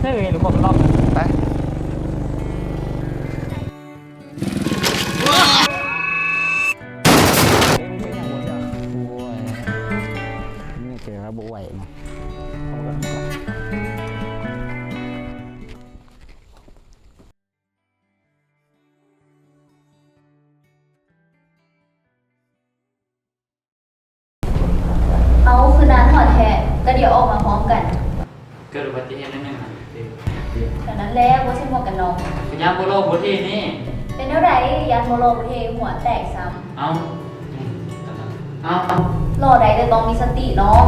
ເອີຍ ລູກບອກລອກ ໄປ. ເອົາ ຄືນານຮອດແທ້ ກະດຽວອອກມາພ້ອມກັນ. ເກີດອຸບັດຕິເຫດໜ້ອຍໜຶ່ງຫັ້ນ. ເທົ່ານັ້ນແຫຼະ ບໍ່ໃສ່ໝວກກັນນັອກ. ກະຢ້ານບໍ່ຫຼໍ່ບໍ່ເທ່ນີ້. ເປັນແນວໃດ ຢ້ານບໍ່ຫຼໍ່ບໍ່ເທ່ ຫົວແຕກຊ້ຳ. ເອົ້າ ເອົ້າ ຫຼໍ່ໄດ້ ແຕ່ຕ້ອງມີສະຕິນ້ອງ.